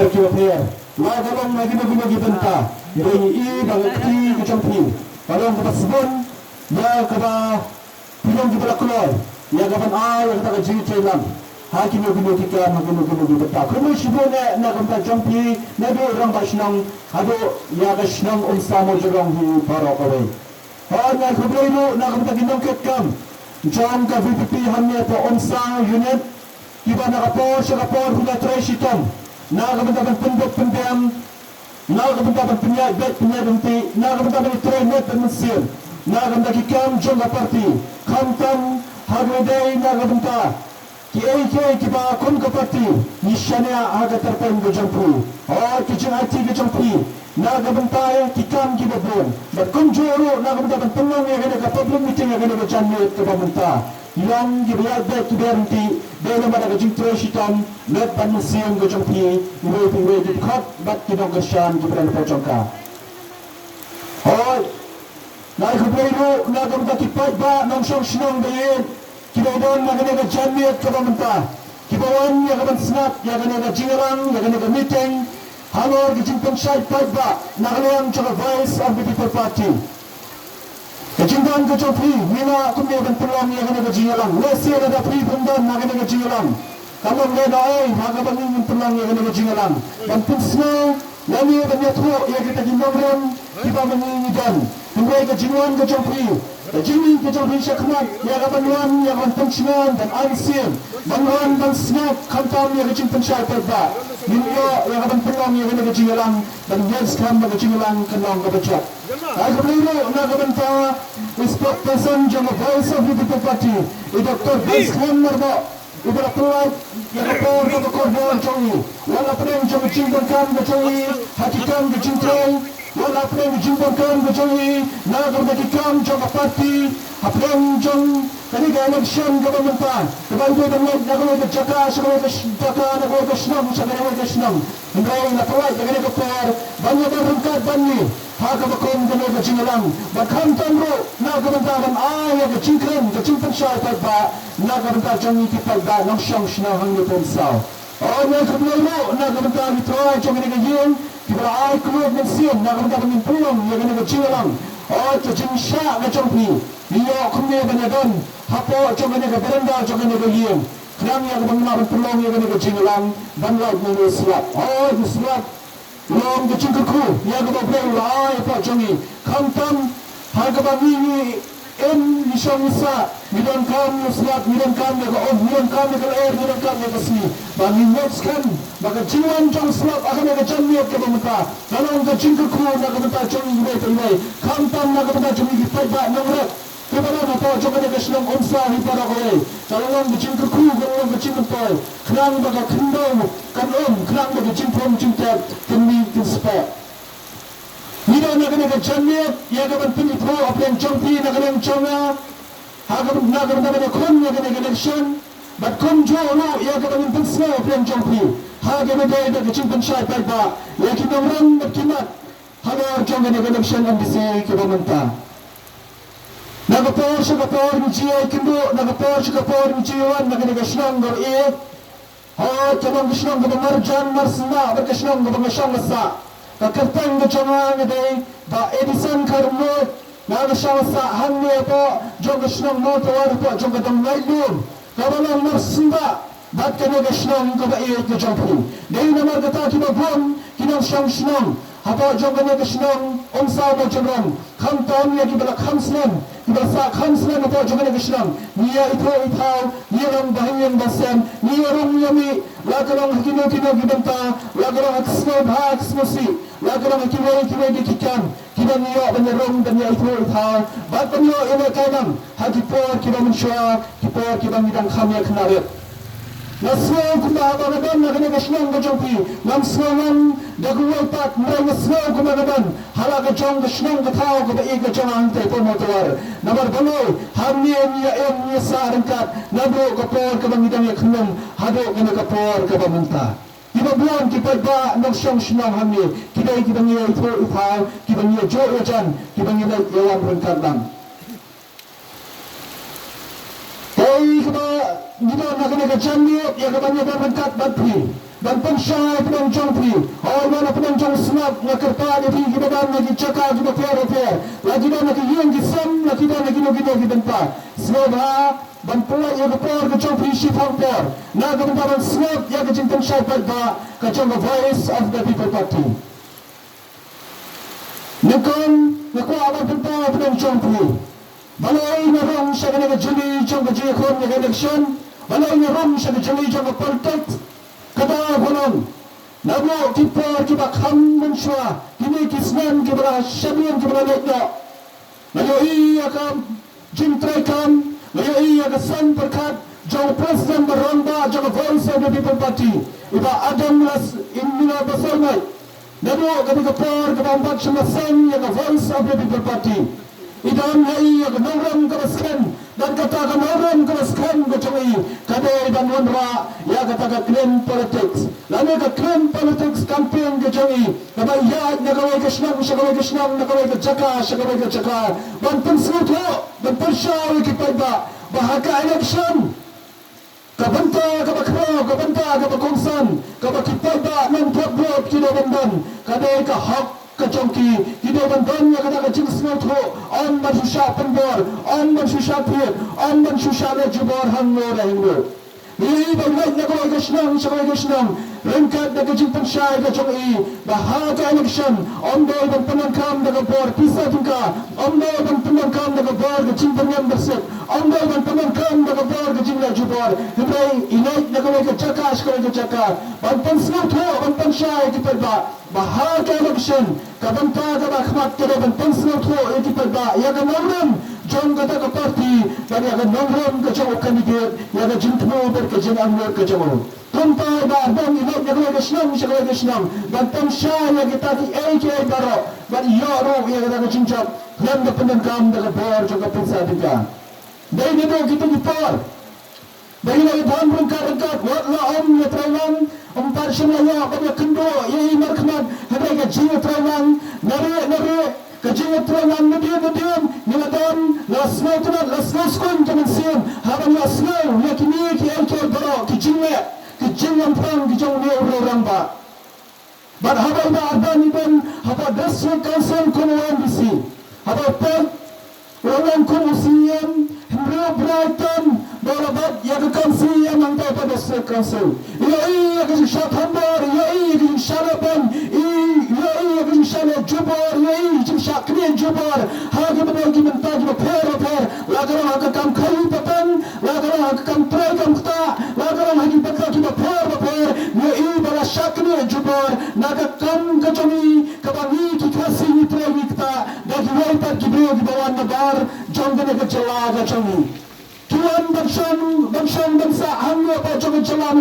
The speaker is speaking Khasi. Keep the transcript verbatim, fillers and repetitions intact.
Ki bapher, la ka long na kino kino ki bynta, ïa i ba ka kti ka jong phi ka long kaba sbun ïa kaba phi long kiba la kloi ïa kaban ai ïa kata ka jingïatreilang ha kino kino ki kam, ha kino kino ki bynta. Khublei shibun eh na ka bynta jong phi naduh rangbah shnong haduh ïa ka shnong Umsaw Mawjynrong hi baroh kawei. Hooid, nga khublei ruh na ka bynta ki nongkitkam jong ka V P P hangne hapoh Umsaw Unit, kiba na ka por sha ka por ki la trei shitom na ka bynta ban pynduk pynbiang, na ka bynta ban pynïaid beit pynïaid ryntih, na ka bynta ban trei met bad mynsiem na ka bynta ki kam jong ka party. Khamtam ha kaba ïadei na ka bynta kiei kiei kiba kum ka party ngi shaniah ha ka tyrpeng ka jong phi, hooid, ki jingaiti ka jong phi na ka bynta ki kam kiba bun. Bad kumjuh ruh na ka bynta ban pynlong ïa kane ka public meeting ha kane ka janmiet kaba mynta, ngi long kiba ïaid beit kiba ïaid ryntih dei namar ka jingtrei shitom met bad mynsiem ka jong phi iwei pa iwei, ki dkhot bad ki nongkyrshan kiba don hapoh jong ka. Hooid, nga ai khublei ruh na ka bynta ki paidbah nongshong shnong ba ïeit kiba don ha kane ka janmiet kaba mynta, kiba wan ïa kaban sngap ïa kane ka jingïalang, ïa kane ka meeting halor ka jingpynshai paidbah na ka liang jong ka Voice of the People Party. Ka jingdon ka jong phi ngi lah kumne ban pynlong ïa kane ka jingïalang. Lehse lada phi phim don ha kane ka jingïalang, ka long lehnohei ha kaba ngi ngin pynlong ïa kane ka jingïalang, ban pynsngew lane ban ïathuh ïa kita ki nongrim kiba ma ngi ngi don. Hynrei ka jingwan ka jong phi, ka jingïaid ka jong phi shakhmat ïa kaban wan, ïa kaban pynshngaiñ, ban ai mynsiem, ban wan ban sngap khamtam ïa ka jingpynshai paidbah, ngin ïoh ïa kaban pynlong ïa kane ka jingïalang, ban ngeit skhem ba ka jingïalang kan long kaba jop. Ai khublei ruh na ka bynta i spokesperson jong ka Voice of the People Party, i Doktor Vincent Marbok, uba la pynlait ïa ka por kaba kordor jong i, wat la pdeng jong ka jingdonkam ka jong i ha ki kam ka jingtrei, wat la pdeng ka jingdonkam ka jong i na ka bynta ki kam jong ka party, hapdeng jong kane ka election kaba mynta, kaba i dei ban leit na kawei ka jaka sha kawei ka sh-, jaka, na kawei ka shnong sha kawei ka shnong. Hynrei la pynlait ïa kane ka por ban ïadon ryngkat bad ngi ha kaba kum kane ka jingïalang, bad khamtam ruh na ka bynta ban ai ïa ka jingkren, ka jingpynshai paidbah na ka bynta jong ngi ki paidbah nongshong shnong hangne Umsaw. Hooid, nga ai khublei ruh na ka bynta ki trai jong kane ka ïing kiba la ai kylluid mynsiem na ka bynta ban ngin pynlong ïa kane ka jingïalang. Hooid, ka jingshah ka jong phi ngi ïoh kumne ban ïadon hapoh jong kane ka veranda jong kane ka ïing, khnang ïa kaba ngin lah ban pynlong ïa kane ka jingïalang ban lait na u slap. Hooid, u slap long ka jingkyrkhu ïa kaba U Blei u la ai hapoh jong ngi, khamtam ha kaba ngi, ngi im, ngi shong ngi sah, ngi donkam ïa u slap, ngi donkam ïa ka um, ngi donkam ïa ka lyer, ngi donkam ïa ka sngi. Ba ngi ngeit skhem ba ka jingwan jong u slap ha kane ka janmiet kaba mynta ka long ka jingkyrkhu na ka bynta jong ngi iwei pa iwei, khamtam na ka bynta jong ngi ki paidbah nongrep kiba don hapoh jong kane ka shnong Umsaw hi baroh kawei. Ka la long ka jingkyrkhu, ka la long ka jingmyntoi, khnang ba ka khyndew kan um, khnang ba ka jingthung jingtep kan mih kan spah. Ngi don ha kane ka janmiet ïa kaban pynithuh hapdeng jong phi na ka liang jong nga, ha kaba, na ka bynta ban ïakhun ïa kane ka election, bad kumjuh ruh ïa kaban pynsngew hapdeng jong phi ha kaba ïadei bad ka jingpynshai paidbah ïa ki nongrim bad ki mat halor jong kane ka election M D C kaba mynta. Na ka por sha ka por ngi ju ïakynduh, na ka por sha ka por ngi ju wan na kane ka shnong kaba ïeit. Hooid, ka long ka shnong kaba marjan marsyndah bad ka shnong kaba nga shong nga sah. Ka kyrteng ka jong nga nga dei Bah Edison Kharmut. Nga shong nga sah hangne hapoh jong ka shnong Mawtawar, hapoh jong ka dong Naitlun, kaba long marsyndah bad kane ka shnong kaba ïeit ka jong phi. Dei namar kata kiba bun ki nongshong shnong hapoh jong kane ka shnong Umsaw Mawjynrong, khamtam ïa kiba la kham snem, kiba la sah kham snem hapoh jong kane ka shnong, ngi ïa ithuh ithaw, ngi ïa long ba ha ïing ba sem, ngi ïa rung ïa mih, la ka long ha kino kino ki bynta, la ka long ha ka sngewbha ka sngewsih, la ka long ha kiwei kiwei de ki kam kiba ngi ïoh ban ïa rung, ban ïa ithuh ithaw bad ban ïoh ïa lehkai lang ha ki por kiba mynshuwa, ki por kiba ngi dang kham ïa khynnah rit. Nga sngew kumba haba nga don na kane ka shnong ka jong phi, ngam sngew ngan da kawei pat, hynrei nga sngew kumba nga don ha la ka jong ka shnong ka thaw kaba ïeit ka jong nga hangtei hapoh Mawtawar. Namar balei, hangne ngi ïa im ngi ïa sah ryngkat naduh ka por kaba ngi dang ïa khunlung haduh kane ka por kaba mynta. Kiba bun ki paidbah nongshong shnong hangne ki dei kiba ngi ïa ithuh ithaw, kiba ngi ïa juh ïa jan, kiba ngi leit ïa wan ryngkat lang. Kaei kaba ngi don ha kane ka janmiet ïa kaban ïa don ryngkat bad phi? Ban pynshai pdeng jong phi. Hooid, ban pdeng jong sngap, nga kyrpad ïa phi kiba don ha ki jaka kiba pher bapher. La ki don ha ki ïing ki sem, la ki don ha kino kino ki bynta. Sngewbha ban pynlait ïa ka por ka jong phi shiphang por na ka bynta ban sngap ïa ka jingpynshai paidbah ka jong ka Voice of the People Party. Nyngkong nga kwah ban pynpaw pdeng jong phi. Balei nga rung sha kane ka jylli jong ka jingïakhun ïa ka election? Balei nga rung sha ka jylli jong ka politics? Ka daw ka long, naduh ki por kiba kham mynshuwa, kine ki snem kiba la shadien kiba la leit noh, nga ïohi ïa ka jingtrei kam, nga ïohi ïa ka seng pyrkhat jong u President ba rangbah jong ka Voice of the People Party, i Bah Adam Las-, i Mila Basaiawmoit. Naduh kane ka por kaba ym pat shym la seng ïa ka Voice of the People Party, i don ha i ïa ka nongrim kaba skhem. Bad kata ka nongrim kaba skhem ka jong i ka dei ban wanrah ïa kata ka clean politics, lane ka clean politics campaign ka jong i, kaba ïaid na kawei ka shnong sha kawei ka shnong, na kawei ka jaka sha kawei ka jaka, ban pynsngewthuh, ban pynshai ïa ki paidbah ba ha ka election, ka bynta kaba khraw, ka bynta kaba kongsan kaba ki paidbah nongthep vote ki dei ban don, ka dei ka hok ka jong ki. Ki dei ban don ïa kata ka jingsngewthuh, ym ban shu shah pynbor, ym ban shu shah thied, ym ban shu shah leh jubor hangno la hangno. Ngi ïohi ba leit na kawei ka shnong sha kawei ka shnong ryngkat da ka jingpynshai ka jong i ba ha ka election ym dei ban pyndonkam da ka bor pisa tyngka, ym dei ban pyndonkam da ka bor ka jingpynïam bynsiap, ym dei ban pyndonkam da ka bor ka jingleh jubor. Hynrei i leit na kawei ka jaka sha kawei ka jaka ban pynsngewthuh, ban pynshai ïa ki paidbah ba ha ka election ka bynta kaba khmat ka dei ban pynsngewthuh ïa ki paidbah ïa ka nongrim jong kata ka party bad ïa ka nongrim ka jong u candidate, ïa ka jingthmu bad ka jingangnud ka jong u. Kumta i Bah Ardent i leit na kawei ka shnong sha kawei ka shnong ban pynshai ïa kita kiei kiei baroh, ban ïoh ruh ïa kata ka jingjop khlem da pyndonkam da ka bor jong ka pisa tyngka. Dei naduh kita ki por ba i la ïadon ryngkat ryngkat, wat la ym ïatreilang, ym pat shym la ïoh ban ïakynduh ïa i markhmat, hynrei ka jingïatreilang nari nari, ka jingïatreilang nadien nadien ngi la don, la sngewtynnat, la sngewskhem ka mynsiem ha ban ïohsngew ïa kine kiei kiei baroh ki jingleh, ki jingïaphrang ki jong une u rangbah. Bad haba i Bah Ardent i don hapoh District Council kum u MDC, haba u peit u la long kum u CEM, hynriew bnai tam ba u la bat ïa ka kam CEM hangta hapoh District Council. I ïohi ïa ka jingshah thombor, i ïohi ïa ka jingshah leh beiñ, i ïohi ïa ka jingshah leh jubor, i ïohi ïa ka jingshah knieh jubor ha kiba dei ki bynta kiba pher bapher, la ka long ha ka kam khaii pateng, la ka long ha ka kam trei kam ktah, la ka long ha ki bynta kiba pher bapher. Ngi ïohi ba la shah knieh jubor na ka kam ka jong i kaba ngi ki Khasi ngi trei ngi ktah da kiwei pat ki briew kiba wan nabar jong kane ka jylla ka jong i. Ki wan ban shong, ban shong ban sah hangne hapoh jong ka jylla.